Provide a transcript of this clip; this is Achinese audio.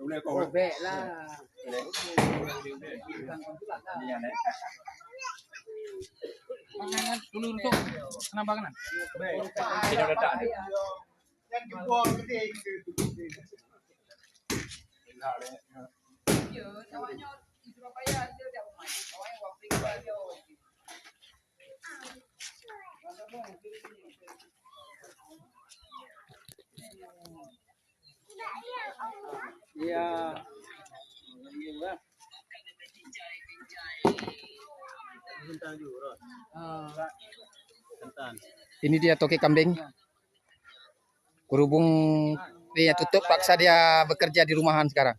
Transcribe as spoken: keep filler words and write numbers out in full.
Robek lah. Panganan dulu untuk kenapa kena? Tidak ada tak ada. Iya. Ini dia toke kambing. Berhubung dia tutup, paksa dia bekerja di rumahan sekarang.